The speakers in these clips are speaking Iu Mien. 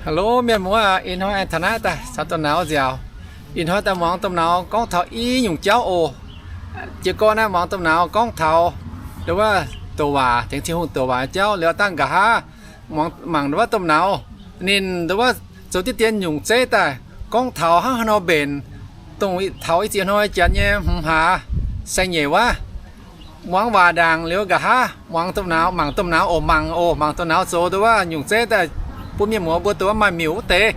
Hello mienh muoz, ih hnoi aengx taux naaiv daaih caux domh nauz nziaauc. Ih hnoi daaih muangx domh nauz gorngv taux i nyungc jauv oc. Jiez gorn naaiv muangx domh nauz gorngv taux ndo wuov douc waac, tengx Tin-Hungh douc waac jauv liuz dangh nqa'haav mangc ndo wuov domh nauz ninh ndo wuov zoux diqv dien nyungc zeiv daaih gorngv taux hnangv haaix nor mbenc, dongh taux i ziex hnoi janx nyei hmz hlaax saeng-nyeic wuov. Muangx waac ndaangc liuz nqa'haav muangx domh nauz, mangc domh nauz oc, mangc oc, mangc domh nauz zoux ndo wuov nyungc zeiv daaih bun mienh muoz mbuo ndo wuov maaih miuc wuov deix,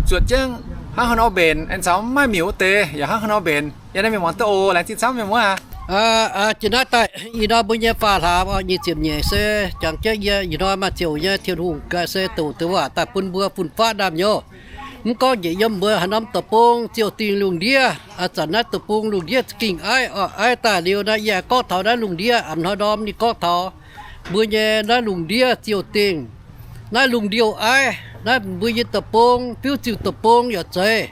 zuotc jienv hnangv haaix nor mbenc, aengx caux maiv maaih miuc wuov deix yaac hnangv haaix nor mbenc. Yiem naaiv mienh muoz duqv oc, laengz zingh camv mienh muoz aac. Aa, jiex naaiv daaih ih hnoi mbuo nyei faam hlaax oc, nyic ziepc nyeic se jangx jienv yie ih hnoi maaih ziouc nyei Tin-Hungh gaax se douc deix waac daaih bun mbuo fun-faqv naamh nyouz. Mv gorngv njiec yiem mbuo haaix norm deic-bung, ziouc dingh lungh ndiev, aa, zanc naaiv deic-bung lungh ndiev za'gengh aiv oc. Aiv daaih liuz naaiv yie gorngv taux naaiv lungh ndiev a'hnoi norm ninh gorngv taux mbuo nyei naaiv lungh ndiev ziouc dingh. Naaiv lungh ndiouh aiv, naaiv mbuo nyei deic-bung, fiuv ziuh deic-bung yaac zeiz.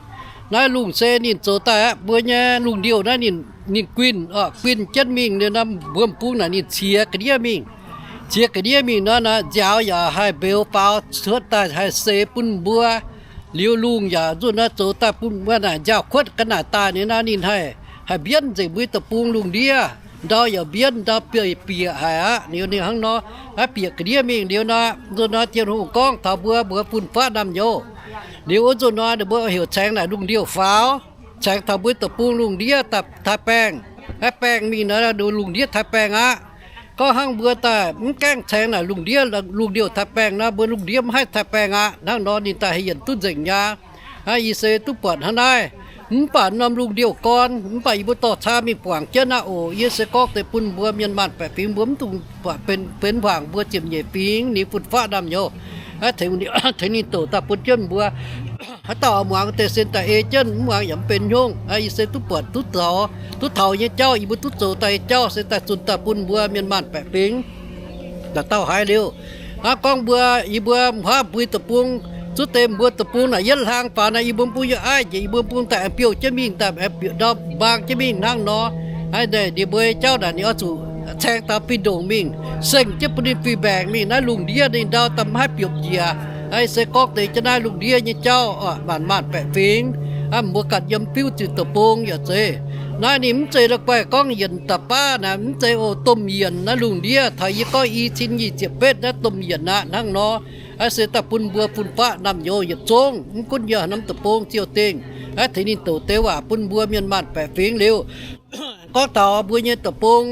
Naaiv lungh se ninh zoux daaih aqv, mbuo nyei lungh ndiouh naaiv ninh, ninh guinh oc, guinh jienv mingh liuz naaiv mbuo m'bung naaic ninh ciex ga'ndiev mingh. Ciex ga'ndiev mingh nor naaiv nziaaux yaac haih mbeux faaux cuotv daaih haih seix bun mbuo. Liuz lungh yaac nzunc naaiv zoux daaih bun mbuo naaic nziaaux kuotv ga'naaic daaih ninh naaiv ninh haih, haih mbienv nzengc mbuo deic-bung lungh ndiev. Ndau yaac mbienv, ndau bieqc, bieqc haic aqv. Liuz ninh hnangv nor, naaiv bieqc ga'ndiev mingh liuz nor, nzunc naaiv Tin-Hungh gorngv taux mbuo, mbuo fun-faqv naamh nyouz. Liuz wuov nzunc nor ninh mbuo heuc caengx naaic lungh ndiouh faaux, caengx taux mbuo deic-bung lungh ndiev taaih baengh. Naaiv baengh mingh nor lungh ndiev taaih baengh aqv. Gorngv hnangv mbuo daaih mv gaengh caengx naaic lungh ndiev, lungh ndiouh taaih baengh nor, mbuo lungh ndiev mv haih taaih baengh aqv. Hnangv nor ninh daaih haih yienc duqv nzengc nyei. Aa, yie se duqv buatc hnangv naaiv. Mv baac norm lungh ndiouh gorn, mv baac yie mbuo dorh caa mingh buangc jienv aqv oc. Yie se gorngv deix bun mbuo mienh maanh baeqc fingx mbuo mv dungx benx hmuangx mbuo ziepc nyeic fingx ninh fun-faqv naamh nyouz. Tengx ninh douc daaih bun jienv mbuo. Haaix dauh muangx deix sin daaih ei jienv, mv muangx yaac mv benx hnyouv. Yie se duqv buatc duqv taux, duqv taux nyei jauv, yie mbuo duqv zoux daaih nyei jauv se daaih zunh daaih bun mbuo mienh maanh baeqc fingx. Dauh dauh haiz liuz, hnangv gorngv mbuo, yie mbuo huaav mbui deic-bung, zuov deix mbuo deic-bung naaic yietv hlang faaux naaic, yie mbuo bung yaac aiv njiec, yie mbuo bung daaih aengx biouv jienv mingh, daaih aengx biouv ndau mbaang jienv mingh hnangv nor. Aa, ninh mbuo nyei jauv naaic ninh oix zuqc caengx taux fih ndongc mingh, seng jienv bun ninh fih mbaengc mingh, naaiv lungh ndiev ninh ndau daaih mv haih biopv njiec. Aa, se gorngv deix jienv naaiv lungh ndiev nyei jauv oc, maanc maanh baeqc fingx. Aa, mbuo ganh yiem fiuv ziuh deic-bung yaac zeiz. Naaiv ninh mv zeiz la'guaih gorngv yienc da'baav naaic, mv zeiz oc, domh yienc naaiv lungh ndiev taux yie gorngv i cin nyic ziepc betv naaiv domh yienc aqv hnangv nor. Aa, se daaih bun mbuo fun-faqv naamh nyouz yietc zungv, mv gunv yie norm deic-bung ziouc dingh. Aa, tengx ninh douc deix waac bun mbuo mienh maanh baeqc fingx liuz, gorngv taux mbuo nyei deic-bung,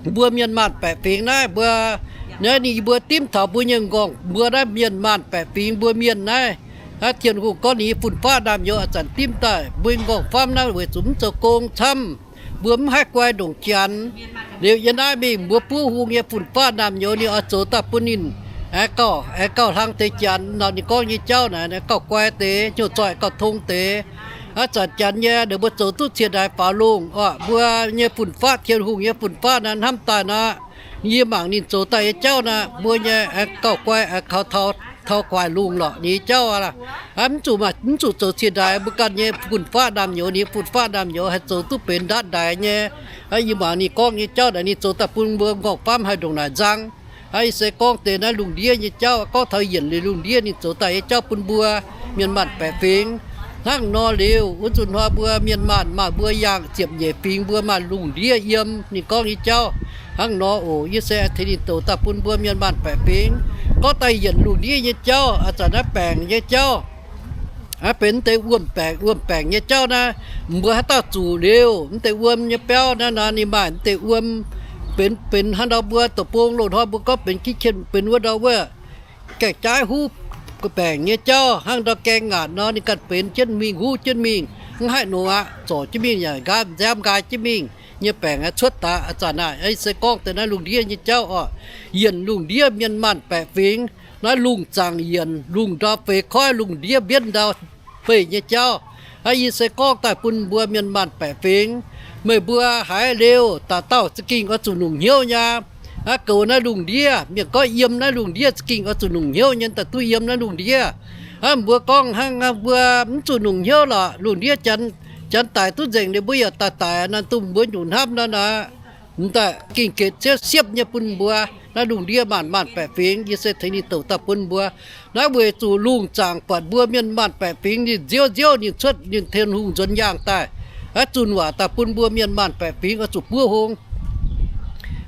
mbuo mienh maanh baeqc fingx naaiv mbuo, naaiv ninh mbuo dimv taux mbuo nyei m'nqorngv, mbuo naaiv mienh maanh baeqc fingx mbuo mienh naaiv, aa, Tin-Hungh gorngv ninh nyei fun-faqv naamh nyouz a'zanc dimv daaih mbuo nyei m'nqorngv famv naaiv weic zuqc mv zoux gong camv, mbuo mv haih guai ndongc Janx. Liuz yiem naaiv mingh mbuo buov hung nyei fun-faqv naamh nyouz ninh oix zoux daaih bun ninh aengx gauh, aengx gauh hlang deix Janx nor ninh gorngv nyei jauv naaic, aengx gauh guai deix, hnyouv zoih gauh tong deix. Aa, zanc Janx nyei ninh mbuo zoux duqv ciex ndaix faaux lungh oc, mbuo nyei fun-faqv, Tin-Hungh nyei fun-faqv naaiv hnamv daaih nor, yie mangc ninh zoux daaih nyei jauv naaic, mbuo nyei aengx gauh guai, aengx kaux taux guaix lungh lorqc ninh nyei jauv aqv. Aa, mv zuqc, mv zuqc zoux ciex ndaix, mbuo ganh nyei fun-faqv naamh nyouz, ninh fun-faqv naamh nyouz haih zoux duqv benx ndaatv ndaix nyei. Aa, yie mangc ninh gorngv nyei jauv naaic ninh zoux daaih bun mbuo m'nqorngv famv haih ndongc naaic nzang. Aa, yie se gorngv deix naaiv lungh ndiev nyei jauv, gorngv taux yienc liuz lungh ndiev ninh zoux daaih nyei jauv bun mbuo mienh maanh baeqc fingx. Hnangv nor liuz, wuov nzunc hnoi mbuo mienh maanh maaih mbuo yangh ziepc nyeic fingx mbuo maaih lungh ndiev yiem ninh gorngv nyei jauv. Hnangv nor oc, yie se tengx ninh douc daaih bun mbuo mienh maanh baeqc fingx. Gorngv daaih yienc lungh ndiev nyei jauv, aa, zanc naaiv baengc nyei jauv, aa, benx deix wuom-baengc, wuom-baengc nyei jauv naaiv, mbuo haaix dauh zuqc liuz, mv deix wuom nyei biauv naaiv nor ninh maaih mv deix wuom, benx, benx hnangv nor mbuo deic-bung loz-hnoi mbuo gorngv benx kikien, benx wuov ndau wuov gaeng-jaaiv huv baengc nyei jauv, hnangv ndau gaeng ngaatc nor ninh ganh benx jienv mingh, huv jienv mingh, mv haih nongx aqv, zorc jienv mingh yaac nqaamv nziaamv nqaai jienv mingh nyei baengc aeqv, cuotv daaih a'zanc naaic. Aa, yie se gorngv deix naaiv lungh ndiev nyei jauv oc. Yienc lungh ndiev mienh maanh baeqc fingx, naaiv lungh zaangc yienc, lungh ndau feix koiv, lungh ndiev mbienv ndau beih nyei jauv. Aa, yie se gorngv daaih bun mbuo mienh maanh baeqc fingx, meih mbuo haiz liuz, dauh dauh za'gengh oix zuqc nungc hnyouv nyei. Aa, goux naaiv lungh ndiev, mienh gorngv yiem naaiv lungh ndiev za'gengh oix zuqc nungc hnyouv nyei daaih duqv yiem naaiv lungh ndiev. Aa, mbuo gorngv hnangv mbuo mv zuqc nungc hnyouv lorqc, lungh ndiev janx, janx daic duqv nzengc liuz mbuo yaac daic daic nor, dongh mbuo nyungc hnamv nor naaic. m'daaih ging-getc ciouv siepv nyei bun mbuo. Naaiv lungh ndiev maanc maanc baeqc fingx, yie se tengx ninh douc daaih bun mbuo. Naaiv weic zuqc lungh zaangc buatc mbuo mienh maanc baeqc fingx ninh nziouv nziouv, ninh cuotv ninh Tin-Hungh nzuonx yaangh daaih, zunh waac daaih bun mbuo mienh maanc baeqc fingx oix zuqc buov hung.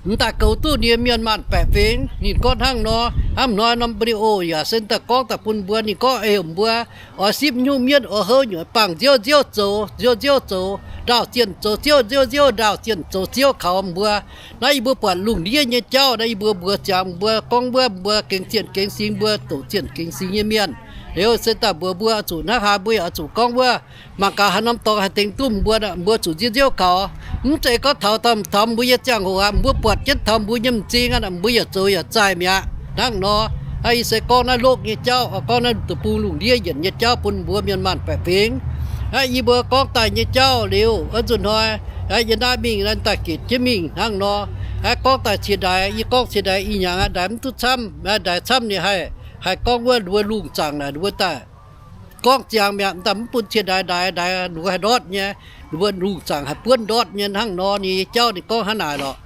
M'daaih goux duqv ninh mienh maanc baeqc fingx, ninh gorngv hnangv nor. Hnangv hnoi norm video yaac se daaih gorngv daaih bun mbuo. Ninh gorngv ei heuc mbuo oix sipv nyungc mienv oix houv nyuoqc, bangc nziouv nziouv zoux, nziouv nziouv zoux ndaauh zienh, zoux ziouv nziouv nziouv, ndaauh zienh zoux ziouv kaux mbuo. Naaiv yie mbuo buatc lungh ndiev nyei jauv naaiv, yie mbuo mbuox ziangx mbuo gorngv wuov, mbuo gengx zienh gengx singx, mbuo doqc zienh gengx singx nyei mienh. Liuz se daaih mbuox mbuo oix zuqc hnangv haaix, mbuo yaac oix zuqc gorngv wuov. Mangc gaax haaix norm dorngx haih tengx duqv mbuo, mbuo zuqc nziouv nziouv kaux. Mv zeiz gorngv taux taux mbuo nyei ziangh hoc aqv, mbuo buatc jienv taux mbuo nyei m'zing aqv, mbuo yaac zoux yaac zaih mi'aqv. Hnangv nor, yie se gorngv naaiv lokv nyei jauv, gorngv naaiv deic-bung lungh ndiev yienc nyei jauv bun mbuo mienh maanc baeqc fingx. Yie mbuo gorngv daaih nyei jauv liuz, wuov nzunc hnoi yie naaiv mingh naaiv daaih gatc jienv mingh hnangv nor. Gorngv daaih ciex ndaix, yie gorngv ciex ndaix ih hnyangx aqv, ndaix mv duqv camv. Ndaix camv ninh haih, haih gorngv wuov, nduov lungh zaangc naaic nduov daaih gorngv ziangx mi'aqv. Daaih mv bun ciex ndaix ndaix, ndaix nduov haih ndortv nyei, nduov lungh zaangc haih buonv ndortv nyei. Hnangv nor ninh nyei jauv ninh gorngv hnangv naaic lorqc.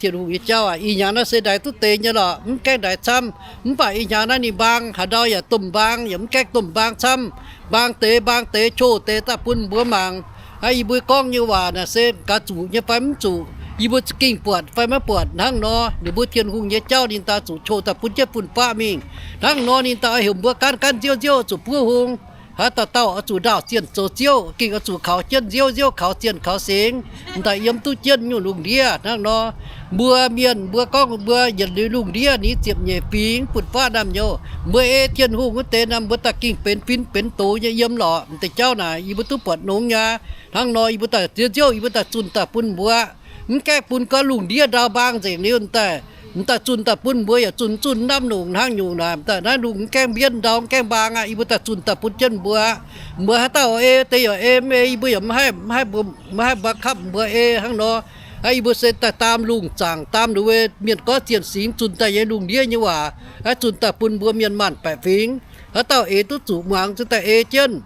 Tin-Hungh nyei jauv aac, ih hnyangx naaiv se ndaix duqv deix nyei lorqc, mv gaengh ndaix camv. Mv baac ih hnyangx naaiv ninh mbaang haaix ndau yaac domh mbaang, yaac mv gaengh domh mbaang camv. Mbaang deix mbaang deix, qouh deix daaih bun mbuo mangc. Yie mbuo gorngv nyei waac naaic se gaax zuqc nyei fai mv zuqc, yie mbuo za'gengh buatc fai maiv buatc. Hnangv nor ninh mbuo Tin-Hungh nyei jauv ninh daaih zuqc qouh daaih bun jienv fun-faqv mingh. Hnangv nor ninh daaih heuc mbuo gaanv gaanv nziouv nziouv zuqc buov hung. Haaix dauh dauh oix zuqc ndaauh zienh zoux ziouv, gengh oix zuqc kaux jienv nziouv, nziouv kaux zienh kaux singx, m'daaih yiem duqv jienv nyungc lungh ndiev. Hnangv nor, mbuo mienh mbuo gorngv mbuo yietc liuz lungh ndiev ni ziepc nyeic fingx fun-faqv naamh nyouz, mbuo ei Tin-Hungh wuov deix naaic, mbuo daaih gengh benx fin benx doz nyei yiem lorqc. M'deix jauv naaic yie mbuo duqv buatc nongx nyei. Hnangv nor yie mbuo daaih nziouv nziouv, yie mbuo daaih zunh daaih bun mbuo. Mv gaengh bun gorngv lungh ndiev ndau mbaang nzengc liuz daaih, m'daaih zunh daaih bun mbuo yaac zunh zunh namv longc hnangv nyungc naaic. M'daaih naaiv lungh mv gaengh mbienv ndau mv gaengh mbaang aqv, yie mbuo daaih zunh daaih bun jienv mbuo. Mbuo haaix dauh ei deix yaac ei, mv ei yie mbuo yaac mv haih, mv haih mbuo, mv haih mbuo kapv mbuo ei hnangv nor. Yie mbuo se daaih daam lungh zaangc, daam nduov mienh gorngv zienh singx zunh daaih nyei lungh ndiev nyei waac, zunh daaih bun mbuo mienh maanc baeqc fingx. Haaix dauh eix duqv zuqc muangx se daaih ei jienv.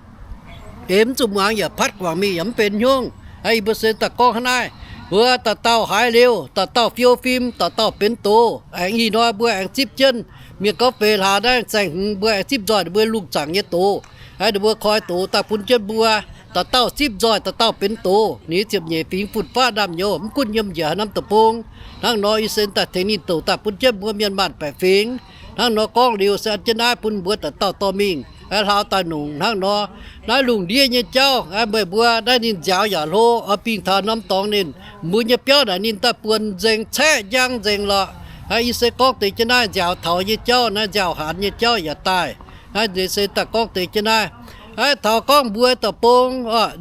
Eix mv zuqc muangx yaac patv guangc mingh yaac mv benx hnyouv. Yie mbuo se daaih gorngv hnangv naaiv. Mbuo dauh dauh haiz liuz, dauh dauh fiou fim, dauh dauh benx doz. Aengx ih hnoi mbuo aengx zipv jienv. Mienh gorngv feix hlaax naaiv zaeng hmz mbuo aengx zipv nzoih ninh mbuo lungh zaangc nyei doz. Ninh mbuo koi doz daaih bun jienv mbuo. Dauh dauh zipv nzoih dauh dauh benx doz. Ni ziepc nyeic fingx fun-faqv naamh nyouz mv gunv yiem njiec haaix norm deic-bung. Hnangv nor yie se daaih tengx ninh douc daaih bun jienv mbuo mienh maanc baeqc fingx. Hnangv nor gorngv liuz se an jienv naaiv bun mbuo dauh dauh dorh mingh hlauv daaih nongc. Hnangv nor, naaiv lungh ndiev nyei jauv meih mbuo naaiv ninh nziaaux yaac hlo, oix bingh taux norm dorngx ninh, mbuo nyei biauv naaic ninh daaih buonc nzengc, caeqv njang nzengc lorqc. Yie se gorngv deix jienv naaiv nziaaux taux nyei jauv, naaiv nziaaux haanz nyei jauv yaac daaih. Naaiv se daaih gorngv deix jienv naaiv. Taux gorngv mbuo deic-bung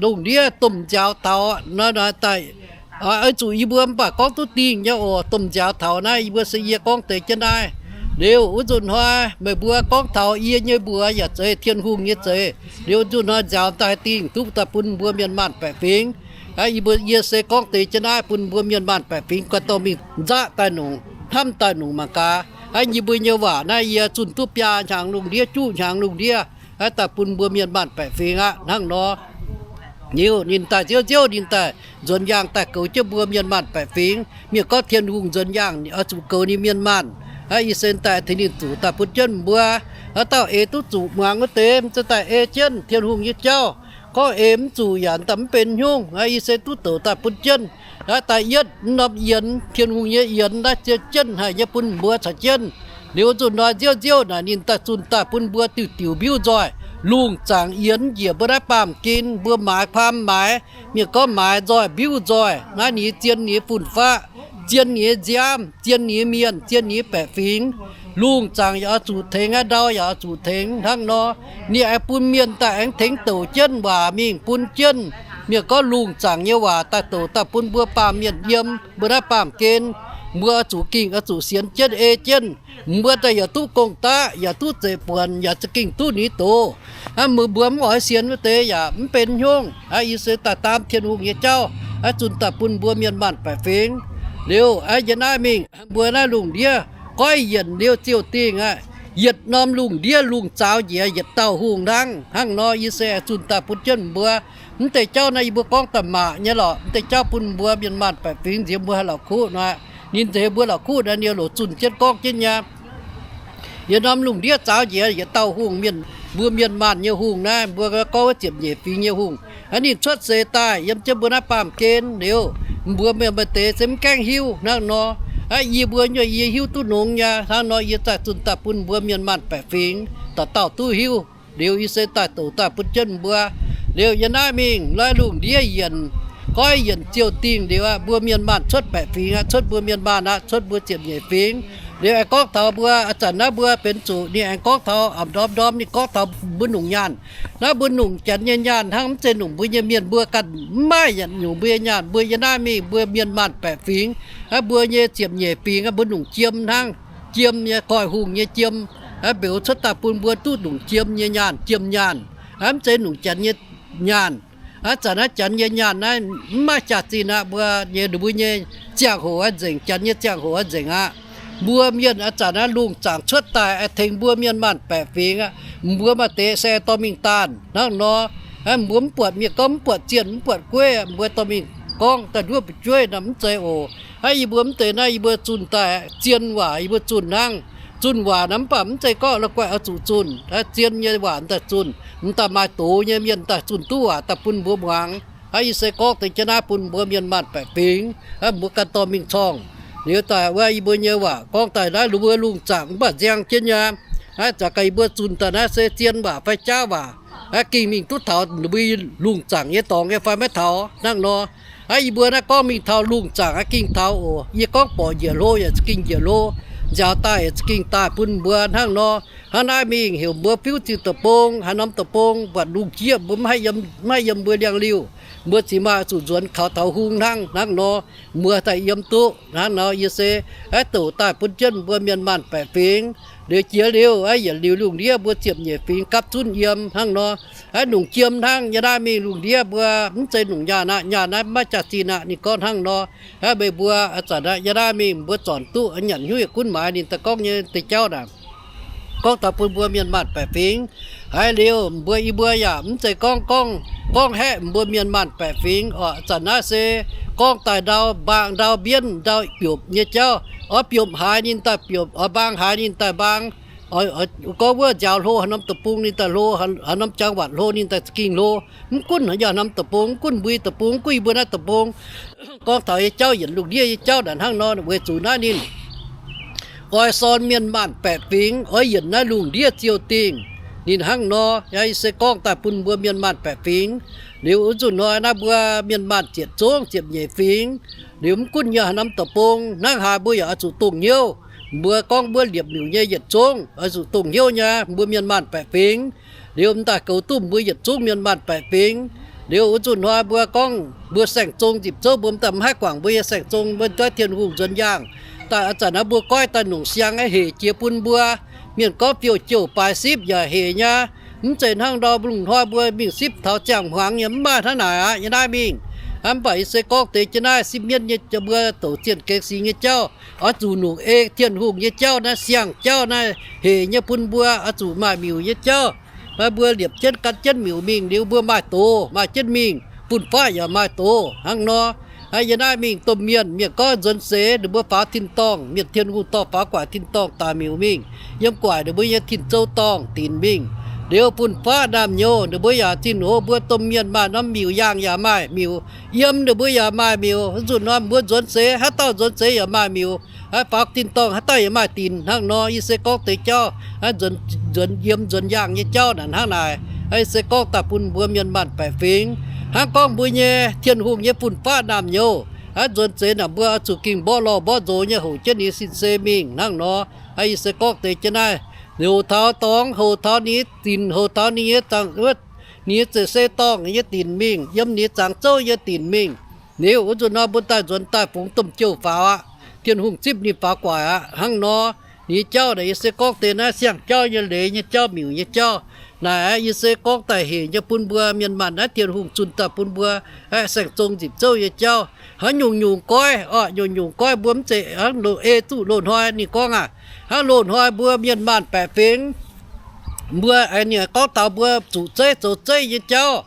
lungh ndiev domh nziaaux taux naaiv daaih, oix zuqc yie mbuo mv baac gorngv duqv dingh nyei oc. Domh nziaaux taux naaiv yie mbuo se yie gorngv deix jienv naaiv. Liuz wuov nzunc hnoi meih mbuo gorngv taux yie nyei mbuox yaac zeiz, Tin-Hungh nyei zeiz. Liuz nzunc hnoi nziaaux daaih dingh duqv daaih bun mbuo mienh maanc baeqc fingx. Yie mbuo yie se gorngv deix jienv naaiv bun mbuo mienh maanc baeqc fingx ganh dorh mingh nzaqv daaih nongc, hnamv daaih nongc mangc gaax. Yie mbuo nyei waac naaiv yie zunh duqv biaa hnyangx lungh ndiev, juqv hnyangx lungh ndiev, daaih bun mbuo mienh maanc baeqc fingx aqv. Hnangv nor, liuz ninh daaih nziouv nziouv ninh daaih nzuonx yaangh daaih goux jienv mbuo mienh maanc baeqc fingx. Mienh gorngv Tin-Hungh nzuonx yaangh oix zuqc goux ninh mienh maanc. Yie se daaih tengx ninh zuqc daaih bun jienv mbuo. Haaix dauh eix duqv zuqc muangx wuov deix se daaih ei jienv Tin-Hungh nyei jauv. Gorngv eix mv zuqc yaac daaih mv benx hnyouv. Yie se duqv douc daaih bun jienv. Daaih yietv norm yienx, Tin-Hungh nyei yienx naaiv zien jienv haic nyei bun mbuo caux jienv. Liuz nzunc hnoi nziouv nziouv naaic ninh daaih zunh daaih bun mbuo diuc diuc mbiuv nzoih. Lungh zaangc yienx njiec mbuo naaiv baamh gen, mbuo maaiz kuaam maaiz, mienh gorngv maaiz nzoih mbiuv nzoih. Naaiv ninh zien ninh fun-faqv, zien ninh nziaamv, zien ninh mienh, zien ninh baeqc fingx. Lungh zaangc yaac oix zuqc tengx, ndau yaac oix zuqc tengx. Hnangv nor, ninh aengx bun mienh daaih aengx tengx douc jienv waac mingh bun jienv. Mienh gorngv lungh zaangc nyei waac daaih douc daaih bun mbuo baamh mienh yiem mbuo naaiv baamh gen. Mbuo oix zuqc gingh oix zuqc sienx jienv ei jienv. Mbuo daaih yaac duqv gong-daqv, yaac duqv zeiv-buonc, yaac za'gengh duqv ni doz. Hnangv mbuo mv oix sienx wuov deix yaac mv benx hnyouv. Yie se daaih daam Tin-Hungh nyei jauv zunh daaih bun mbuo mienh maanc baeqc fingx. Liuz yie naaiv mingh mbuo naaiv lungh ndiev goiv yienc liuz ziouc dingh aqv. Yietc norm lungh ndiev lungh zaaux njiec yietc dauh hungh hnangv. Hnangv nor yie se zunh daaih bun jienv mbuo. Mv deix jauv naaiv yie mbuo gorngv daaih maac nyei lorqc. Mv deix jauv bun mbuo mienh maanh baeqc fingx nziex mbuo haih la'kuqv nor, ninh nziex mbuo la'kuqv nor, ninh loc zunh jienv gorngv jienv nyei. Yietc norm lungh ndiev zaaux njiec yietc dauh hungh, mienh, mbuo mienh maanh nyei hungh naaiv, mbuo gorngv wuov ziepc nyeic fingx nyei hungh. Aa, ninh cuotv seix daaih yiem jienv mbuo naaiv baamh gen liuz, mbuo mienh maaih deix se mv gaengh hiuv hnangv nor. Aa, yie mbuo nyei yie hiuv duqv nongx nyei. Hnangv nor yie daaih zunh daaih bun mbuo mienh maanh baeqc fingx dauh dauh duqv hiuv. Liuz yie se daaih douc daaih bun jienv mbuo. Liuz yie naaiv mingh lorz lungh ndiev yienc, goiv yienc ziouh dingh liuz aqv, mbuo mienh maanh cuotv baeqc fingx aqv, cuotv mbuo mienh maanh aqv, cuotv mbuo ziepc nyeic fingx. Liuz aengx gorngv taux mbuo, aa, zanc naaiv mbuo benx zuqc ninh aengx gorngv taux a'ndorm ndorm ninh gorngv taux mbuo nongc nyaanh. Naaiv mbuo nongc Janx nyei nyaanh hnangv, mv zeiz nongc mbuo nyei mienh, mbuo ganh mv maaih yietc nyungc mbuo nyei nyaanh. Mbuo yie naaiv mingh mbuo mienh maanh baeqc fingx, aa, mbuo nyei ziepc nyeic fingx, aa, mbuo nongc jiem hnangv. Jiem nyei, goih hungh nyei jiem. Aa, mbex cuotv daaih bun mbuo duqv nongc jiem nyei nyaanh, jiem nyaanh. Aa, mv zeiz nongc Janx nyei nyaanh. Aa, zanc naaiv Janx nyei nyaanh naaiv mv maaih jaax-zinh aqv. Mbuo nyei, ninh mbuo nyei ziangh hoc aqv nzengc, Janx nyei ziangh hoc aqv nzengc aqv. Mbuo mienh aa zanc naaiv lungh zaangc cuotv daaih aengx tengx mbuo mienh maanh baeqc fingx aqv. Mbuo maaih deix se dorh mingh daanh hnangv nor. Aa, mbuo mv buatc mienh gorngv mv buatc zienh mv buatc gueiv, mbuo dorh mingh gorngv daaih nduov fu'jueiv nor mv zeiz oc. Aa, yie mbuo mv deix naaiv yie mbuo zunh daaih zien waac yie mbuo zunh hnangv. Zunh waac nor mv baac mv zeiz gorngv la'guaih oix zuqc zunh. Aa, zien nyei waac daaih zunh, m'daaih maaih doz nyei mienh daaih zunh duqv waac daaih bun mbuo muangx. Aa, yie se gorngv deix jienv naaiv bun mbuo mienh maanh baeqc fingx, aa, mbuo ganh dorh mingh corngh. Liuz daaih wuov yie mbuo nyei waac gorngv daaih naaiv mbuo lungh zaangc mv baac nziang jienv nyei. Aa, za'gengh yie mbuo zunh daaih naaiv se zien waac fai jaav waac. Aa, ging mingh duqv taux ninh mbuo lungh zaangc nyei dorngx nyei fai maiv taux hnangv nor. Aa, yie mbuo naaiv gorngv mingh taux lungh zaangc aqv, ging taux oc. Yie gorngv borqc njiec hlo yaac za'gengh njiec hlo, nziaaux daaih yaac za'gengh daaih bun mbuo hnangv nor. Hnangv naaiv mingh heuc mbuo fiuv ziuh deic-bung, haaix norm deic-bung buatc lungh jieqv mbuo mv haih yiem, mv haih yiem mbuo liangx-liuh, mbuo cingx maaih zuqc nzuonx kaux taux hungh hnangv. Hnangv nor mbuo daaih yiem duqv hnangv nor. Yie se aeqv, douc daaih bun jienv mbuo mienh maanh baeqc fingx. Liuz jiex liuz aeqv, yietc liuz lungh ndiev mbuo ziepc nyeic fingx gapv zunv yiem hnangv nor. Aeqv, nongc jiem hnangv. Yie naaiv mingh lungh ndiev mbuo mv zeiz nongc nyaanh aqv, nyaanh naaiv maiv jaax-zinh aqv. Ninh gorngv hnangv nor. Aeqv, meih mbuo aa zanc aqv, yie naaiv mingh mbuo zornc duqv nyanc hnyouv yietc gunv maaiz ninh daaih gorngv nyei deix jauv naaic. Gorngv taux bun mbuo mienh maanh baeqc fingx. Haiz liuz mbuo, yie mbuo yaac mv zeiz gorngv, gorngv, gorngv haeqv mbuo mienh maanh baeqc fingx oc. Zanc naaiv se gorngv daaih ndau mbaang ndau mbienv ndau biopc nyei jauv. Oix biopc haaix ninh daaih biopc, oix mbaang haaix ninh daaih mbaang. Gorngv wuov nziaaux hlo haaix norm deic-bung ninh daaih hlo, haaix norm jangx-waatc hlo ninh daaih za'gengh hlo. Mv gunv yaac norm deic-bung, mv gunv mbui deic-bung, mv gunv yie mbuo naaiv deic-bung. Gorngv taux nyei jauv yienc lungh ndiev nyei jauv naaic hnangv nor, weic zuqc naaiv ninh oix sorn mienh maanh baeqc fingx, oix yienc naaiv lungh ndiev ziouh dingh. Ninh hnangv nor, yie se gorngv daaih bun mbuo mienh maanh baeqc fingx. Liuz wuov nzunc hnoi naaiv mbuo mienh maanh ziepc zungv ziepc nyeic fingx. Liuz mv gunv yaac norm deic-bung hnangv haaix mbuo yaac oix zuqc dongh hnyouv. Mbuo gorngv mbuo liepc miuc nyei yietc zungv oix zuqc dongh hnyouv nyei mbuo mienh maanh baeqc fingx. Liuz m'daaih goux duqv mbuo yietc zungv mienh maanh baeqc fingx. Liuz wuov nzunc hnoi mbuo gorngv mbuo saeng-zong nzipc zouv, mbuo m'daaih mv haih guangc mbuo nyei saeng-zong, mbuo goiv Tin-Hungh nzuonx yaangh. Daaih aa zanc naaiv mbuo goiv daaih nongc siang aeqv, hec jiex bun mbuo. Mienh gorngv fiouv-jouh baaix sipv yaac hec nyei. Mv zeiz hnangv ndau lungh hnoi mbuo mingh sipv taux ziangh hmuangx nyei, mv maaih hnangv naaic aqv. Yie naaiv mingh aqv, mv baac yie se gorngv deix jienv naaiv sipv mienv nyei, mbuo douc zienh gengx singx nyei jauv, oix zuqc nongc ei Tin-Hungh nyei jauv naaiv, siang-jauv naaiv hec nyei bun mbuo, oix zuqc maaih miuc nyei jauv. Mbuo liepc jienv gan jienv miuc mingh liuz mbuo maaih doz, maaih jienv mingh, fun-faqv yaac maaih doz hnangv nor. Yie naaiv mingh domh mienh, mienh gorngv nzuonx seix ninh mbuo faaux tin-dorngh, mienh Tin-Hungh dorh faaux gu'nguaaic tin-dorngh daaih miuc mingh, yiem gu'nguaaic ninh mbuo nyei tin-zou dorngh dinc mingh. Liuz fun-faqv naamh nyouz ninh mbuo yaac zinh hoz mbuo domh mienh maaih norm miuc, yaangh yaac maaih miuc, yiem ninh mbuo yaac maaih miuc. Nzunc norm mbuo nzuonx seix, haaix dauh nzuonx seix yaac maaih miuc. Faaux tin-dorngh haaix dauh yaac maaih dinc hnangv nor. Yie se gorngv deix jauv, nzuonx yiem nzuonx yaangh nyei jauv naaic hnangv naaic. Yie se gorngv daaih bun mbuo mienh maanh baeqc fingx. Hnangv gorngv mbuo nyei Tin-Hungh nyei fun-faqv naamh nyouz, nzuonx seix naaic mbuo oix zuqc ging mborqv lorh mborqv nzox nyei houc jienv ninh sin se mingh hnangv nor. Yie se gorngv deix jienv naaiv, houc taux dorngx, houc taux ninh dinc, houc taux ninh nyei zangc, ninh nyei zeiv-seix dorngh nyei dinc mingh, yiem ninh nyei zangc zouv nyei dinc mingh. Liuz wuov nzunc nor mbuo daaih nzuonx daaih fungx domh jouh faaux aqv. Tin-Hungh zipv ninh faaux gu'nguaaic aqv. Hnangv nor, ninh nyei jauv naaic yie se gorngv deix naaiv siang-jauv nyei, leiz nyei jauv, miuc nyei jauv. Naaic yie se gorngv daaih hec nyei bun mbuo mienh maanh naaiv Tin-Hungh zunh daaih bun mbuo saeng-zong nzipc zouv nyei jauv. Hnangv nyungc-nyungc goiv orqc, nyungc-nyungc goiv mbuo mv zeiz hnangv loz-ei zuqc loz-hnoi ninh gorngv aac. Hnangv loz-hnoi mbuo mienh maanh baeqc fingx, mbuo aengx gorngv taux mbuo zuqc zeiv zoux zeiv nyei jauv.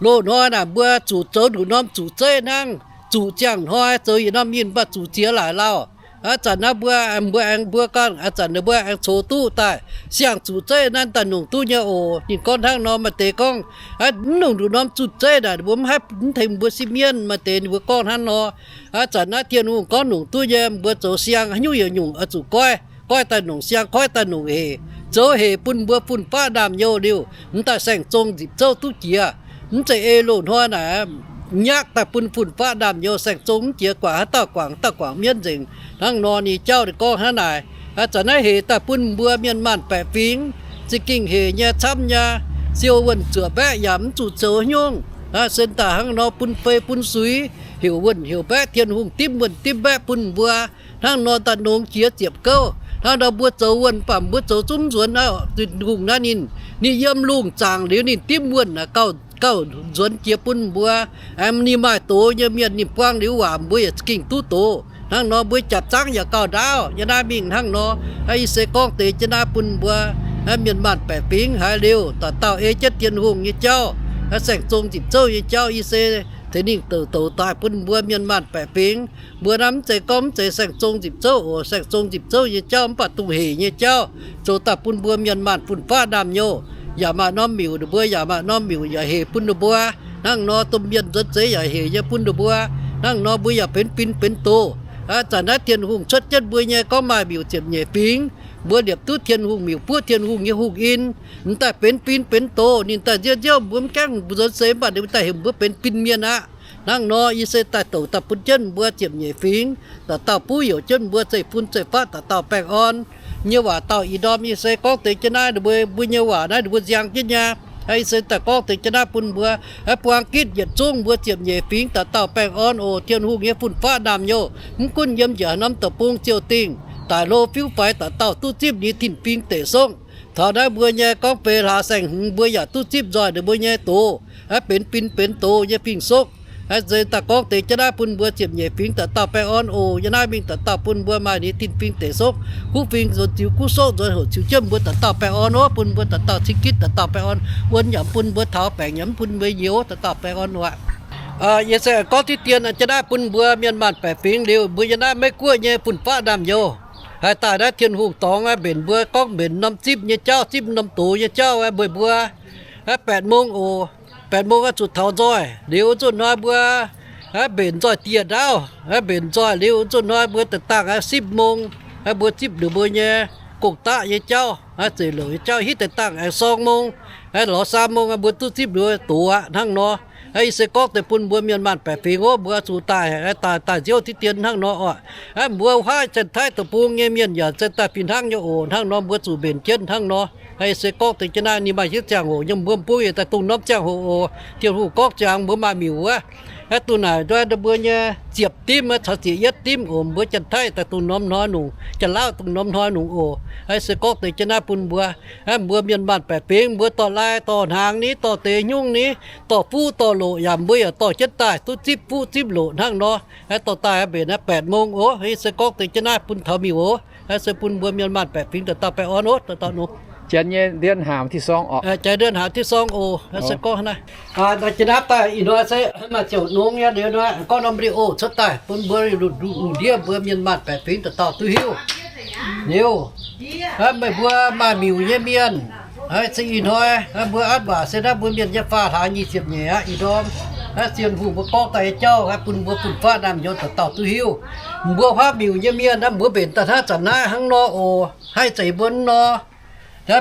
Loz-hnoi naaic mbuo zuqc zoux nduqc norm zuqc zeiv hnangv, zuqc ziangh hnoi zoux yietc norm nyinh mv baac zuqc ziex laaic lauh. A'zanc naaiv mbuo, mbuo aengx mbuo ganh, a'zanc ninh mbuo aengx coux duqv daaih siang-zuqc zeiv naaiv daaih nongc duqv nyei oc. Ninh gorngv hnangv nor. Maaih deix gorngv, mv nongc nduqc norm zuqc zeiv naaic mbuo mv haih mv tengx mbuo sipv mienv. Maaih deix ninh mbuo gorngv hnangv nor. A'zanc naaiv Tin-Hungh gorngv nongc duqv nyei, mbuo zoux siang haaix nyungc yaac nyungc oix zuqc goiv, goiv daaih nongc siang, goiv daaih nongc hec, zoux hec bun mbuo fun-faqv ndaamv-nyouz liuz, mv daaih saeng-zong nzipc zouv duqv jiex. Mv zeiz ei loz-hnoi naaic nyaqv daaih bun fun-faqv ndaamv-nyouz, saeng-zong mv jiex, guangc haaix dauh guangc, dauh guangc mienv nzengc. Hnangv nor ninh jauv ninh gorngv hnangv naaic. A'zanc naaiv hec daaih bun mbuo mienh maanh baeqc fingx za'gengh hec nyei, camv nyei. Siou wuonh zuoqc mbaeqv yaac mv zuqc zoux haaix nyungc. Sen daaih hnangv nor bun fei bun suix, heuc wuonh heuc mbaeqv, Tin-Hungh dimv wuonh dimv mbaeqv bun mbuo. Hnangv nor daaih nongx jiex ziepc gouv. Hnangv nor mbuo zoux wuonh mv baac mbuo zoux zungv nzuonx aqv. Tin-Hungh naaiv ninh, ninh yiem lungh zaangc liuz ninh dimv wuonh gauh, gauh nzuonx jiex bun mbuo. Aengx ninh maaih doz nyei mienh ninh buang liuz waac mbuo yaac za'gengh duqv doz. Hnangv nor mbuo jaax zaangv yaac gauh ndaauv. Yie naaiv mingh hnangv nor, yie se gorngv deix jienv naaiv bun mbuo mienh maanh baeqc fingx haiz liuz dauh dauh ei jienv Tin-Hungh nyei jauv, saeng-zong nzipc zouv nyei jauv. Yie se ceix ninh douc douc daaih bun mbuo mienh maanh baeqc fingx. Mbuo naaiv mv zeiz gorngv mv zeiz saeng-zong nzipc zouv oc. Saeng-zong nzipc zouv nyei jauv mv baac dongh hec nyei jauv, zoux daaih bun mbuo mienh maanh fun-faqv ndaamv-nyouz. Yaac maaih norm miuc, ninh mbuo yaac maaih norm miuc yaac hec bun ninh mbuo. Hnangv nor domh mienh nzuonx zeiz yaac hec nyei bun ninh mbuo. Hnangv nor mbuo yaac benx fin benx doz. A'zanc naaiv Tin-Hungh cuotv jienv mbuo nyei gorngv maaih miuc ziepc nyeic fingx, mbuo liepc duqv Tin-Hungh miuc, buov Tin-Hungh nyei hungh in, m'daaih benx fin benx doz. Ninh daaih nziouv nziouv mbuo mv gaengh nzuonx seix mv baac ninh daaih heuc mbuo benx fin mienh aqv. Hnangv nor yie se daaih douc daaih bun jienv mbuo ziepc nyeic fingx, dauh dauh buv youc jienv mbuo zeiv-fun zeiv-faqv, dauh dauh baengh orn nyei waac dauh ih ndorm. Yie se gorngv deix jienv naaiv ninh mbuo, mbuo nyei waac naaiv ninh mbuo nziang jienv nyei. Yie se daaih gorngv deix jienv naaiv bun mbuo, buang gitv yietc zungv mbuo ziepc nyeic fingx dauh dauh baengh orn oc. Tin-Hungh nyei fun-faqv ndaamv-nyouz mv gunv yiem njiec haaix norm deic-bung ziouc dingh, daic hlo fiuv faix, dauh dauh duqv zipv ninh tin-fingx deic sokv. Taux naaiv mbuo nyei gorngv beiv hlaax saeng-hmz mbuo yaac duqv zipv nzoih ninh mbuo nyei doz, benx fin benx doz nyei fingx-sokv. Yie se daaih gorngv deix jienv naaiv bun mbuo ziepc nyeic fingx dauh dauh baengh orn oc. Yie naaiv mingh dauh dauh bun mbuo maaih ninh tin-fingx deic sokv, kuv fingx nzuonx ziux kuv sokv, nzuonx hoqc ziux jienv mbuo dauh dauh baengh orn oc. Bun mbuo dauh dauh cing gitv, dauh dauh baengh orn, wuon yaac mv bun mbuo taux, baengc yaac mv bun mbuo nyouz, dauh dauh baengh orn oc. Yie se gorngv diqv dien jienv naaiv bun mbuo mienh maanh baeqc fingx liuz, mbuo yiem naaiv Meiv Guoqv nyei fun-faqv ndaamv-nyouz haaix daaih naaiv Tin-Hungh dorngx mbenc mbuo, gorngv mbenc norm zipv nyei jauv, zipv norm doz nyei jauv, meih mbuo แปดโมง oc. แปดโมง zuqc taux nzoih liuz, zuqc hnoi mbuo mbenc nzoih dieh ndaauv, mbenc nzoih liuz, zuqc hnoi mbuo daaih dangh สิบโมง, mbuo zipv liuz mbuo nyei gong-daqv nyei jauv, zeiv-louc nyei jauv. Hitv daaih dangh aengx สองโมง, lorz สามโมง mbuo duqv zipv liuz doz aqv. Hnangv nor, yie se gorngv deix bun mbuo mienh maanh baeqc fingx oc. Mbuo zuqc daaih, daaih, daaih nziouv diqv dien hnangv nor oc. Mbuo huaav Janx-Taiv deic-bung nyei mienh yaac se daaih fih hnangv nyei oc. Hnangv nor mbuo zuqc mbenc jienv hnangv nor. Yie se gorngv deix jienv naaiv ninh maaih hietv ziangh hoc nyei, mbuo bung yietc daaih dongh norm ziangh hoc oc. Tin-Hungh gorngv ziangx mbuo maaih miuc wuov, duqv naaic nduov mbuo nyei ziepc dimv caux ziepc yietv dimv oc. Mbuo Janx-Taiv daaih dongh norm hnoi nungc, Janx-Laauv dongh norm hnoi nungc oc. Yie se gorngv deix jienv naaiv bun mbuo, mbuo mienh maanh baeqc fingx, mbuo dorh lai dorh hnaangx ni, dorh deix nyungc ni, dorh fuqv dorh loqc yaac mbuo yaac dorh jienv daaih, duqv zipv fuqv zipv loqc hnangv nor. Dorh daaih mbenc แปดโมง oc. Yie se gorngv deix jienv naaiv bun taux miuc oc. Se bun mbuo mienh maanh baeqc fingx dauh dauh baengh orn oc. Dauh dauh nor. 前年 เดือนห้า วันที่สอง ออก Jaaix เดือนห้า วันที่สอง oc. Se gorngv naaiv, jienv naaiv daaih ih hnoi se maaih ziouc nongx nyei liuz nor, gorngv norm video cuotv daaih bun mbuo lungh ndiev mbuo mienh maanh baeqc fingx dauh dauh duqv hiuv. Liuz, meih mbuo maaih miuc nyei mienh, se ih hnoi mbuo an waac se naaiv mbuo mienh nyei faah hlaax nyic ziepc nyeic aqv. Ih ndorm Tin-Hungh mbuo gorngv daaih nyei jauv bun mbuo fun-faqv ndaamv-nyouz dauh dauh duqv hiuv. Mbuo huaav miuc nyei mienh aeqv, mbuo mbenc daaih hnangv zanc naaiv hnangv nor oc. Haih zeiz mbuo nor,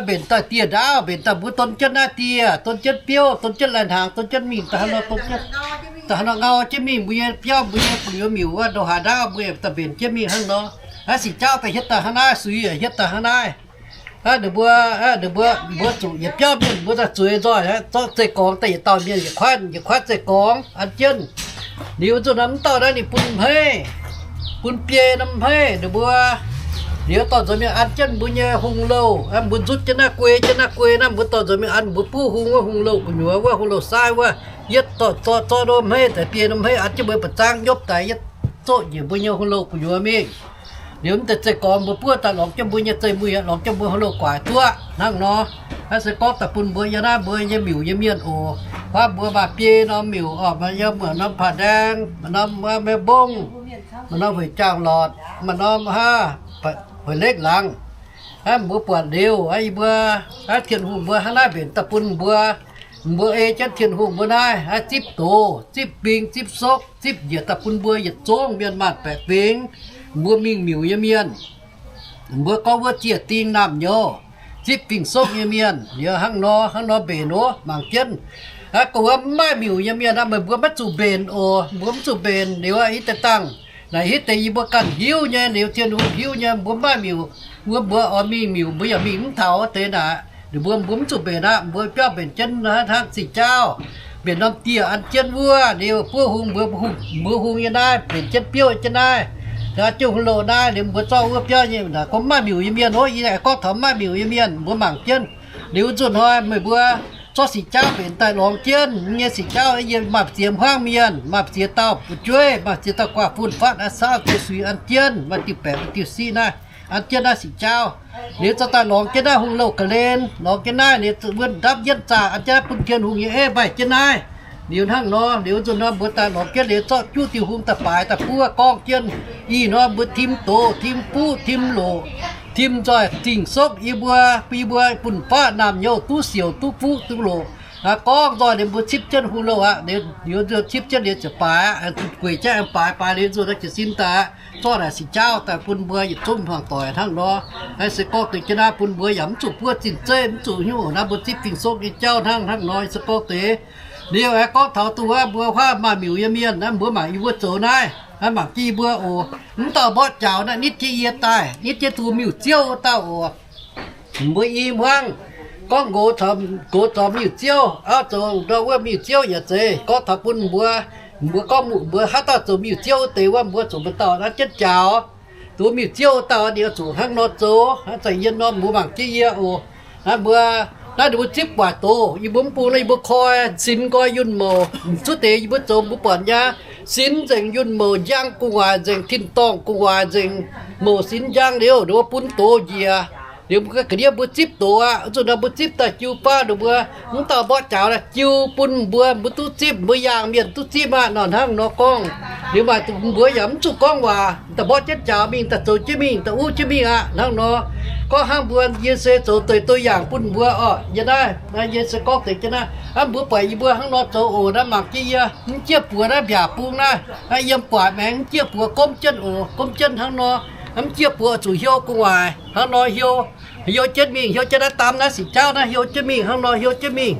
mbenc daaih dieh ndaauv, mbenc daaih mbuo don jienv naaiv dieh, don jienv biouv, don jienv lai-hnaangx, don jienv mingh daaih hnangv nor, don jienv daaih hnangv nor ngau jienv mingh mbuo nyei biauv, mbuo nyei buic nyei miuc wuov, ndongc haaix ndaauv mbuo yaac daaih mbenc jienv mingh hnangv nor. Aav, singx jauv daaih hietv daaih hnangv naaiv, suix yaac hietv daaih hnangv naaiv. Ninh mbuo, ninh mbuo, mbuo zuqc yietc biauv mienh mbuo daaih zueiz nzoih, zorqv zeiv-gorngx daaih yietc dauh mienh yietc kuaaiv, yietc kuaaiv zeiv-gorngx an jienv. Liuz zuqc norm mv dauh naaiv ninh bun hmeiv, bun biei norm hmeiv ninh mbuo. Liuz dorh nzuonx mingh an jienv mbuo nyei hungh louh, mbuo nzutv jienv naaiv guei, jienv naaiv guei naaiv, mbuo dorh nzuonx mingh an mbuo buv hungh wuov, hungh louh gu'nyuoz wuov, hungh louh saaiv wuov, yietv dorh zorqv, zorqv nor hmeiv daaih, biei nor hmeiv an jienv mbuo ba'zangv nyopv daaih, yietv zoqv njiec mbuo nyei hungh louh gu'nyuoz mingh. Liuz mv deix zeiv-gorx mbuo buov daaih lorngx jienv mbuo nyei zeiv-muih, lorngx jienv mbuo hungh louh guaax duqv hnangv nor. Naaiv se gorngv daaih bun mbuo yiem naaiv mbuo nyei miuc nyei mienh oc. Hnangv mbuo maaih biei norm miuc oc, maaih yiem maaih norm Paa Ndaeng, maaih norm Meiv Mbong, maaih norm Hueic Jaangh Lortc, maaih norm hnangv Hueic Lekv Laangz. Hnangv mbuo buatc liuz, yie mbuo, hnangv Tin-Hungh mbuo hnangv naaiv mbenc daaih bun mbuo, mbuo ei jienv Tin-Hungh mbuo naaiv, hnangv zipv doz, zipv bing, zipv sokv, zipv njiec daaih bun mbuo yietc zungv mienh maanc baeqc fingx, mbuo mingh miuc nyei mienh. Mbuo gorngv wuov ziec ding naamh nyouz, zipv fingx-sokv nyei mienh, liuz hnangv nor, hnangv nor mbenc oc, mangc jienv. Aa, gorngv wuov mv maaih miuc nyei mienh aqv, meih mbuo maiv zuqc mbenc oc, mbuo mv zuqc mbenc. Liuz ih deix dangh, naaic hitv deix yie mbuo ganh hiuv nyei, liuz Tin-Hungh hiuv nyei, mbuo mv maaih miuc, mbuo mbuo oix mingh miuc, mbuo yaac mingh mv taux wuov deix naaic. Ninh mbuo, mbuo mv zuqc mbenc aqv, mbuo biauv mbenc jienv hnangv ziqc jauv, mbenc norm dieh an jienv wuov, liuz buov hungh mbuo, mbuo hungh nyei naaiv, mbenc jienv biouv jienv naaiv, jienv hungh louh naaiv, liuz mbuo zorqv wuov biauv nyei, naaic gorngv mv maaih miuc nyei mienh oc, yie naaic gorngv taux mv maaih miuc nyei mienh, mbuo mangc jienv. Liuz nzunc hnoi meih mbuo zorqv siqc jauv mbenc daaih lorngx jienv nyei siqc jauv, yie maaih ziex hmuangv mienh, maaih ziex dauh fu'jueiv, maaih ziex dauh guaav fun-fatv, aa, saauv jiex suix an jienv, maaih diuh baeqc, maaih diuh siqv naaiv, an jienv naaiv siqc jauv. Liuz zorqv daaih lorngx jienv naaiv hungh louh ga'hlen, lorngx jienv naaiv, liuz mbuo ndapv yienv zaah an jienv naaiv bun Tin-Hungh nyei eiv mbaih jienv naaiv. Liuz hnangv nor, liuz nzunc hnoi mbuo daaih lorngx jienv liuz zorqv juqv diuh hungh daaih baaix daaih buov gorngv jienv. Ih hnoi mbuo tim doz, tim fuqv, tim loqc, tim nzoih zingh sokv yie mbuo, yie mbuo fun-faqv naamh nyouz duqv siouc duqv fuqv duqv loqc. Aa, gorngv nzoih liuz mbuo cipv jienv hungh louh aqv, liuz cipv jienv liuz ziouc baaix aqv, gueic jienv aengx baaix, baaix liuz nzunc naaiv jiez sin daaih zorqv naaic siqc jauv daaih bun mbuo yietc zungv hmuangx doic hnangv nor. Naaiv se gorngv deix jienv naaiv bun mbuo yaac mv zuqc buov zinh zeiv, mv zuqc hnyouv naaiv mbuo zipv fingx-sokv nyei jauv hnangv, hnangv nor se gorngv deix. Liuz aengx gorngv taux duqv wuov mbuo huaav maaih miuc nyei mienh naaiv, mbuo mangc yie mbuo zoux naaiv, mangc jienv yie mbuo oc. Mv dauh mborqv jaux naaiv nitv jienv yie daaih, nitv jienv duqv miuc-ziouv wuov dauh oc. Mbuo i hmuangv gorngv nqox caux, nqox caux miuc-ziouv, auv zoux ndau wuov miuc-ziouv yaac zeiz gorngv taux bun mbuo. Mbuo gorngv mbuo haaix dauh zoux miuc-ziouv wuov deix wuov, mbuo zuqc mbuo dauh naaiv jienv jaux. Duqv miuc-ziouv wuov dauh ninh zuqc hnangv nor zoux, hnangv za'gengh yie norm mbuo mangc jienv yie oc. Naaiv mbuo, naaiv ninh mbuo zipv guaax doz, yie mbuo mv bung naaiv yie mbuo koi sinx nqoi yunh mouc, cuotv deix yie mbuo zoux mbuo buatc nyei. Sinx nzengc yunh mouc njang gu'nguaaic nzengc, tin-dorngh gu'nguaaic nzengc, mouc sinx njang liuz, ninh mbuo bun doz njiec. Liuz mbuo ga'ndiev mbuo zipv doz aqv. Zuqc nor mbuo zipv daaih jiu baav ninh mbuo, mv dauh mborqv jaux daaih jiu bun mbuo, mbuo duqv zipv, mbuo yaangh mienh duqv zipv aqv nor, hnangv nor gorngv. Liuz maaih mbuo yaac mv zuqc gorngv waac, daaih mborqv jienv jaux mingh, daaih zoux jienv mingh, daaih uv jienv mingh aqv. Hnangv nor gorngv hnangv mbuo, yie se zoux deix douz-yaangc bun mbuo oc. Yie naaiv, naaiv yie se gorngv deix jienv naaiv, hnangv mbuo buatc yie mbuo hnangv nor zoux oc. Naaiv mangc jienv yie, mv jieqv buoz naaiv mbiaac bung naaiv, naaiv yiem guaax maengx mv jieqv buoz gomv jienv oc, gomv jienv hnangv nor. Mv jieqv buoz zuqc hiuv gu'nguaaic hnangv nor hiuv. Hiuv jienv mingh, hiuv jienv naaiv dam naaiv siqc jauv naaiv hiuv jienv mingh hnangv nor hiuv jienv mingh.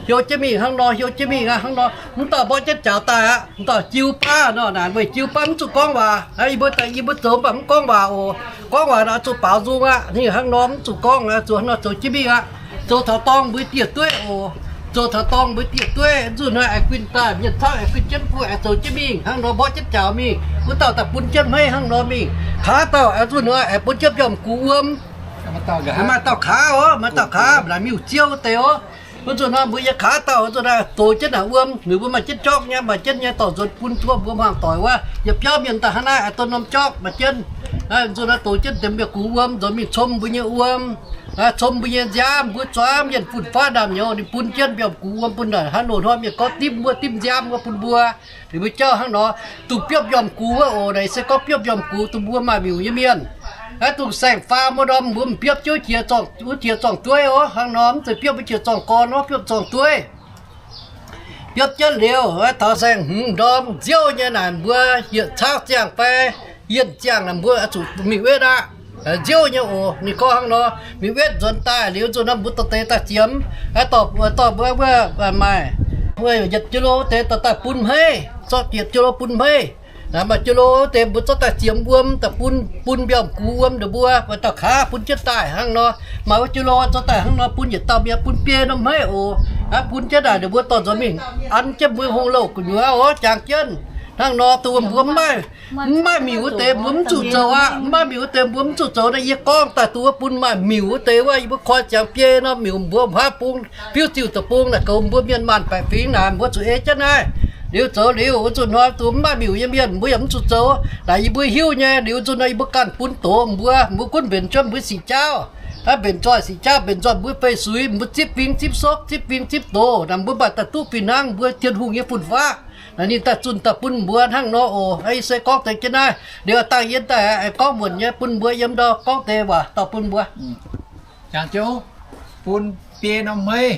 Hiuv jienv mingh hnangv nor hiuv jienv mingh aqv. Hnangv nor mv dauh mborqv jienv jaux daaih aqv. Mv dauh jiu baav nor, naaic weic jiu baav mv zuqc gorngv waac. Yie mbuo, yie mbuo zoux mv baac mv gorngv waac oc. Gorngv waac naaic zuqc baaux nzung aqv. Ninh hnangv nor mv zuqc gorngv, zuqc hnangv nor zoux jienv mingh aqv. Zoux taux dorngh mbuo dieh dueiv oc. Zoux taux dorngh mbuo dieh dueiv, nzunc hnoi aengx guinh daaih mienh camv aengx guinh jienv mv bung aengx zoux jienv mingh hnangv nor mborqv jienv jaux mingh. Wuov dauh daaih bun jienv hmeiv hnangv nor mingh. Kaav dauh aengx nzunc hnoi aengx bun jienv mbiormh gux wuom. Maaih dauh kaav oc, maaih dauh kaav, maaih miuc-ziouv deix oc. Wuov nzunc hnoi mbuo nyei kaav dauh nzunc hnoi dox jienv naaic wuom, ninh mbuo maaih jienv jorkv nyei, maaih jienv nyei dorh nzuonx bun mbuo mbuo hmuangx doic wuov. Yietc biauv mienh daaih hnangv naaiv aengx dorh norm jorkv maaih jienv. Nzunc hnoi dox jienv deix mbiormh gux wuom nzuonx mingh com mbuo nyei wuom, com mbuo nyei nziaamv, mbuo zuangx mienh fun-faqv ndaamv-nyouz ninh bun jienv mbiormh gux wuom bun naaic hnangv loz-hnoi mienh gorngv dimv wuov dimv nziaamv wuov bun mbuo. Ninh mbuo jauv hnangv nor, dongh biopv mbiormh gux wuov oc. Naaic se gorngv biopv mbiormh gux dongh mbuo maaih miuc nyei mienh. Aa, dongh saeng-faam wuov norm mbuo mv biopv jienv wuov jiex zorng, wuov jiex zorng dueiv oc. Hnangv nor mv zeiz biopv wuov jiex zorng gorn nor, biopv zorng dueiv. Biopv jienv liuz, taux saeng-hmz ndorm nziouv nyei naaic mbuo yietc caauv ziangh fai yienh ziangh naaic mbuo zuqc mingh wetv aqv. Nziouv nyei oc. Ninh gorngv hnangv nor, mingh wetv nzuonx daaih liuz nzunc naaiv mbuo dorh deix daaih ziemx, dorh, dorh mbuo wuov maaih, wuov yietc jiex lo deix dorh daaih bun hmeiv, zorqv yietc jiex lo bun hmeiv. Maaih jiex lo deix mbuo zorqv daaih ziemx wuom daaih bun, bun mbiormh gux wuom ndongc mbuo, maaih dauh kaav bun jienv daaih hnangv nor. Maaih wuov jiex lo zorqv daaih hnangv nor bun yietc dauh mienh bun biei norm hmeiv oc. Aa, bun jienv naaic ndongc mbuo dorh nzuonx mingh an jienv mbuo hungh louh gu'nyuoz oc, jangx jienv. Hnangv nor, dongh mbuo mv maaih, mv maaih miuc wuov deix mbuo mv zuqc zoux aqv. Mv maaih miuc wuov deix mbuo mv zuqc zoux. Naaiv yie gorngv daaih dongh wuov bun maaih miuc wuov deix wuov, yie mbuo koi ziangx biei nor, miuc mbuo huaav bung biuv ziuh deic-bung naaic goux mbuo mienh maanc baeqc fingx naaic, mbuo zuqc ei jienv naaiv. Liuz zoux liuz, wuov nzunc hnoi dongh mv maaih miuc nyei mienh mbuo yaac mv zuqc zoux. Naaic yie mbuo hiuv nyei, liuz nzunc hnoi yie mbuo ganh bun doz mbuo, mbuo gunv mbenc jienv mbuo sic jaauv. Hnangv mbenc nzoih sic jaauv, mbenc nzoih mbuo fei suix, mbuo zipv fingx zipv sokv, zipv fingx zipv doz, naaic mbuo maaih daaih duqv fih hnangv mbuo Tin-Hungh nyei fun-faqv. Naaic ninh daaih zunh daaih bun mbuo hnangv nor oc. Ih se gorngv deix jienv naaiv, liuz dangh yie daaih gorngv muonc nyei bun mbuo yiem ndau gorngv deix waac dorh bun mbuo. Jangx jouv, bun biei norm hmeiv,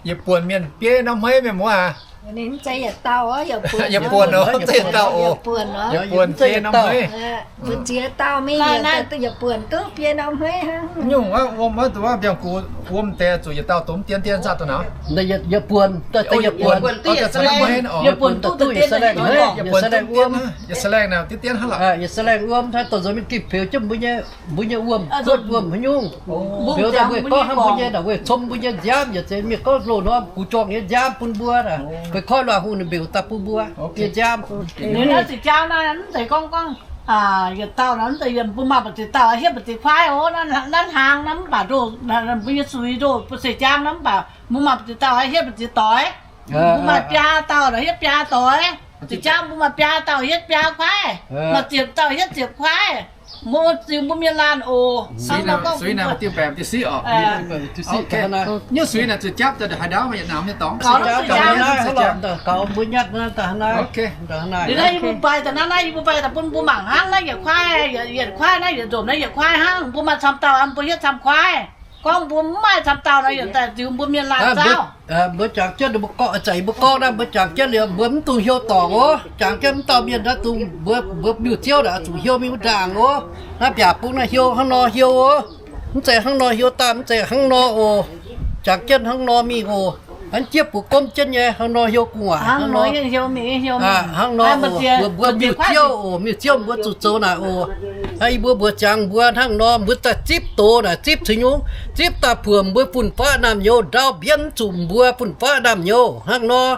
yietc buonc mienh biei norm hmeiv, mienh muoz aac. Yietc buonc oc, yietc dauh oc. Yietc buonc biei norm hmeiv. Mbuo ziex dauh mingh, yietc buonc duqv biei norm hmeiv hnangv. Nyungc wuov wuom wuov, mbiauz-gux wuom deix zuqc yietc dauh domh dien dien zaah duqv naaic. Yietc buonc, yietc buonc, yietc buonc duqv yietc salengh, yietc salengh wuom, yietc salengh naaic dien dien hnangv lorqc. Yietc salengh wuom hnangv, dongh nzoih mingh gipv peux jienv mbuo nyei, mbuo nyei wuom, kuotv wuom haaix nyungc. Peux daaih weic gorngv hnangv mbuo nyei naaic, weic cong mbuo nyei nziaamv, yietc zeiz mienh gorngv loz-hnoi gux jorngh nyei nziaamv bun mbuo naaic, weic koiv luangh hungh ninh mbiauz daaih bun mbuo nyei nziaamv. Naaiv ziepc jaauv naaiv mv zeiz gorngv gorngv yietc dauh naaiv, mv zeiz yiem mbuo maaih ba'ziex dauh hietv ba'ziex kuaaiv oc. Naaiv hnaangx naaiv mv baac ndoh, mbuo nyei suix ndoh ba'ziex jaang naaiv mv baac mbuo maaih ba'ziex dauh hietv ba'ziex doix. Mbuo maaih biaa dauh naaic hietv biaa doix. Ziepc jaauv mbuo maaih biaa dauh hietv biaa kuaaiv, maaih ziepc dauh hietv ziepc kuaaiv. Mbuo ziux mbuo mienh laanh oc. Nyungc suix naaic zuqc japv daaih haaix ndau, maaih yietc norm nyei dorngx. Gaux mbuo nyatv naaiv daaih hnangv naaiv. Liuz naaiv yie mbuo mbaih daaih naaiv, naaiv yie mbuo mbaih daaih bun mbuo mangc hnangv. Naaiv yietc kuaaiv, yietc kuaaiv naaiv, yietc nzomc naaiv yietc kuaaiv hnangv. Mbuo maaih camv dauh mbuo hietv camv kuaaiv. Gorngv mbuo mv maaih camv dauh nor, yietc daaih ziux mbuo mienh laanh zauv. Mbuo jangx jienv mbuo gorngv, ih zanc yie mbuo gorngv naaiv, mbuo jangx jienv liuz mbuo mv dungx hiuv dorngc oc. Jangx jienv mv dauh mienh naaiv dungx mbuo, mbuo miuc-ziouv naaic zuqc hiuv mingh wuov ndaangc oc. Naaiv mbiaauc bung naaiv hiuv hnangv nor hiuv oc. Mv zeiz hnangv nor hiuv daaih, mv zeiz hnangv nor oc. Jangx jienv hnangv nor mingh oc. Hnangv jieqv bungx gomv jienv nyei hnangv nor hiuv gu'nguaaic hnangv nor. Hnangv nor oc, mbuo, mbuo miuc-ziouv oc, miuc-ziouv mbuo zuqc zoux naaic oc. Yie mbuo mbuox ziangx mbuo hnangv nor, mbuo daaih zipv doz naaic, zipv ceix nyungc, zipv daaih puoqc mbuo fun-faqv naamh nyouz, ndau mbienv zuqc mbuo fun-faqv naamh nyouz hnangv nor.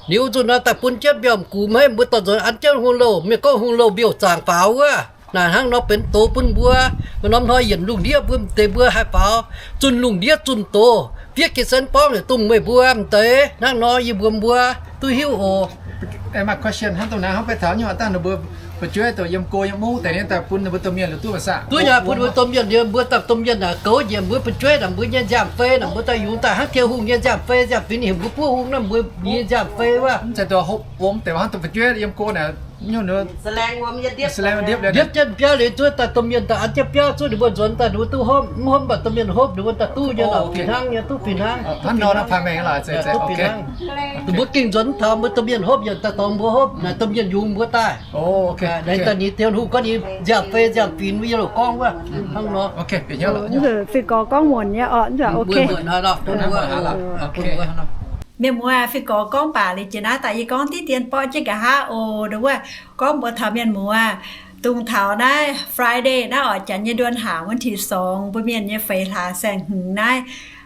Liuz nzunc naaiv daaih bun jienv mbiauz-gux maiv, mbuo dorh nzuonx an jienv hungh louh, mienh gorngv hungh louh mbiouh zaangc faaux wuov. Naaic hnangv nor benx doz bun mbuo. Maaih norm hnoi yienc lungh ndiev mbuo deix mbuo haih faaux zunh lungh ndiev zunh doz, fiev geh sen borngv yietc dongh meih mbuo m'deix. Hnangv nor yie mbuo mbuo duqv hiuv oc. Maaih question hnangv dongh naaiv, hnangv beiv taux nyungc dangh ninh mbuo fu'jueiv dongh yiem go yiem mungv deix nyei daaih bun ninh mbuo domh mienh lorqc duqv mv baac. Duqv nyei, bun ninh mbuo domh mienh liuz, mbuo daaih domh mienh naaic goux njiec mbuo fu'jueiv naaic, mbuo nyei nziaamv-fei naaic, mbuo daaih yungz daaih hnangv Tin-Hungh nyei nziaamv-fei, nziaamv-fingx heuc mbuo buov hung naaiv, mbuo nyei nziaamv-fei wuov. Mv zeiz dongh hopv wuom deix hnangv dongh fu'jueiv yiem go naaic, ndiepv jienv biauv liuz zuov daaih domh mienh daaih an jienv biauv zuov ninh mbuo nzuonx daaih ninh mbuo duqv hopv, mv hopv mv baac domh mienh hopv ninh mbuo daaih duqv nyei lorqc, fih hnangv nyei, duqv fih hnangv. Ninh mbuo gengh nzuonx taux mbuo domh mienh hopv yietc daaih dorngx mbuo hopv naaic, domh mienh yungz mbuo daaih. Daaih ninh Tin-Hungh gorngv ninh nziaamv-fei nziaamv-fingx mbuo yie loc gorngv wuov hnangv nor. Fih gorx gorngv muonc nyei oc. Mienh muoz, fih gorx gorngv baac liuz jiex naaiv daaih yie gorngv diqv dien borqv jienv nqa'haav oc. Nduov wuov gorngv mbuox taux mienh muoz, dongh taux naaiv Friday naaiv oc, janx nyei nduon hnaangx วันที่สอง mbuo mienh nyei feix hlaax saeng-hmz naaiv,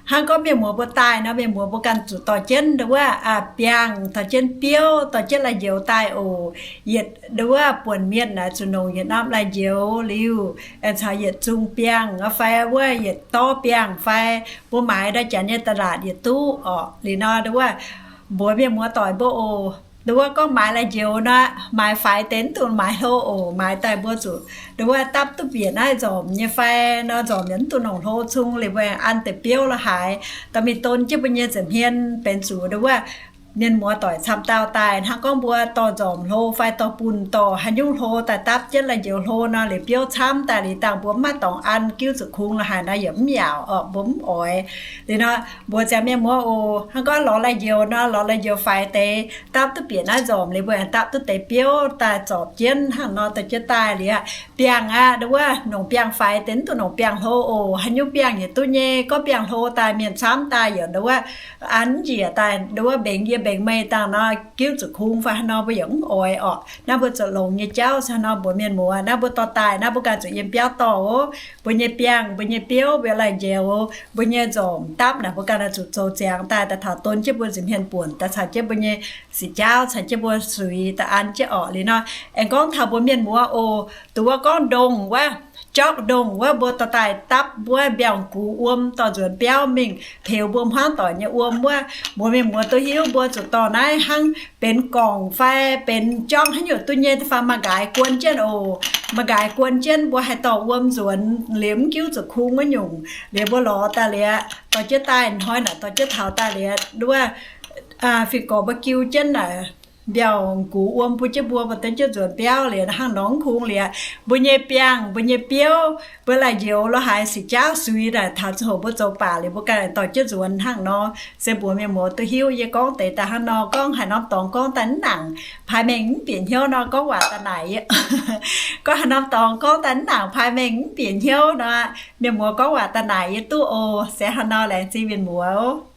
hnangv gorngv mienh muoz mbuo daaih nor, mienh muoz mbuo ganh zuqc dorh jienv nduov wuov biangh, dorh jienv biouv, dorh jienv lai-njoux daaih oc. Yietc nduov wuov buonc mienh naaic zuqc longc yietc norm lai-njoux liuz, aengx caux yietc zung biangh fai wuov yietc dorv biangh fai mbuo maaiz ndau janx nyei ตลาด yietc duqv orqc. Liuz nor nduov wuov mbuox mienh muoz doic mbuo oc, nduov wuov gorngv maaiz lai-njoux nor, maaiz faix deix mv dungx maaiz hlo oc. Maaiz daaih mbuo zuqc nduov wuov dapv duqv bieqc naaiv nzormc nyei fai nor, nzormc yaac mv dungx longc hlo cung liuz mbuo an deix biouv la'haaix, dorh mingh don jienv mbuo nyei nza'hmien benx zuqc nduov wuov mienh muoz doic camv dauh daaih hnangv gorngv mbuo dorh nzormc hlo fai dorh bunh dorh haaix nyungc hlo daaih dapv jienv lai-njoux hlo nor, liuz biouv camv daaih liuz dangh mbuo mv maaih dorngx an, giuv zuqc kungx la'haaix nor yaac mv yaauc orqc, mbuo mv oix. Liuz nor mbuox ziangx mienh muoz oc, hnangv gorngv lorz lai-njoux nor, lorz lai-njoux faix deix, dapv duqv bieqc naaiv nzormc liuz mbuo aengx dapv duqv deix biouv daaih zorpc jienv hnangv nor dorh jienv daaih liuz aqv. Biangh aqv, nduov wuov nongc biangh faix deix mv dungx nongc biangh hlo oc. Haaix nyungc biangh yaac duqv nyei, gorngv biangh hlo daaih mienh camv daaih yaac nduov wuov an njiec daaih nduov wuov mbengx yiem mbenc meih dangh nor, giuv zuqc kungx fai haaix nor mbuo yaac mv oix orqc. Naaiv mbuo zuqc longx nyei jauv se haaix nor, mbuox mienh muoz, naaiv mbuo dorh daaih naaiv mbuo ganh zuqc yiem biauv dorh oc. Mbuo nyei biangh, mbuo nyei biouv, mbuo lai-njoux, mbuo nyei nzormc dapv naaic mbuo ganh oix zuqc zoux ziangx daaih, daaih taux donv jienv mbuo nza'hmien buonc, daaih caux jienv mbuo nyei sic jaauv, caux jienv mbuo suix daaih an jienv orqc. Liuz nor, aengx gorngv taux mbuox mienh muoz oc, duqv wuov gorngv ndongh wuov, jork ndongh wuov, mbuo dorh daaih dapv wuov mbiauz-gux wuom dorh nzuonx biauv mingh peux mbuo hmuangv doic nyei wuom wuov, mbuox mienh muoz duqv hiuv mbuo zuqc dorh naaiv hnangv benx gorngc fai benx jork haaix nyungc duqv nyei fai, mangc gaax guon jienv oc. Mangc gaax guon jienv mbuo haih dorh wuom nzuonx liuz mv giuv zuqc kungx wuov nyungc. Liuz mbuo lorz daaih liuz, dorh jienv daaih hnoi naaic, dorh jienv taux daaih liuz wuov, fih gorx mbuo giu jienv naaic, mbiauz-gux wuom bun jienv mbuo, mbuo dengv jienv nzuonx biauv liuz hnangv nor kungx liuz, mbuo nyei biangh, mbuo nyei biouv, mbuo lai-njoux lo haaix sic jaauv suix naaic, taux ziangh hoc mbuo zoux baac liuz mbuo ganh dorh jienv nzuonx hnangv nor. Se mbuox mienh muoz duqv hiuv, yie gorngv deix daaih hnangv nor, gorngv haaix norm dorngx gorngv daaih mv nangc, paaiv mengh mv bieqc hnyouv nor, gorngv waac daaih naaic yie. Gorngv haaix norm dorngx gorngv daaih mv nangc, paaiv mengh mv bieqc hnyouv nor, mienh muoz gorngv waac daaih naaic yie duqv oc. Se haaix nor, laengz zingh mienh muoz.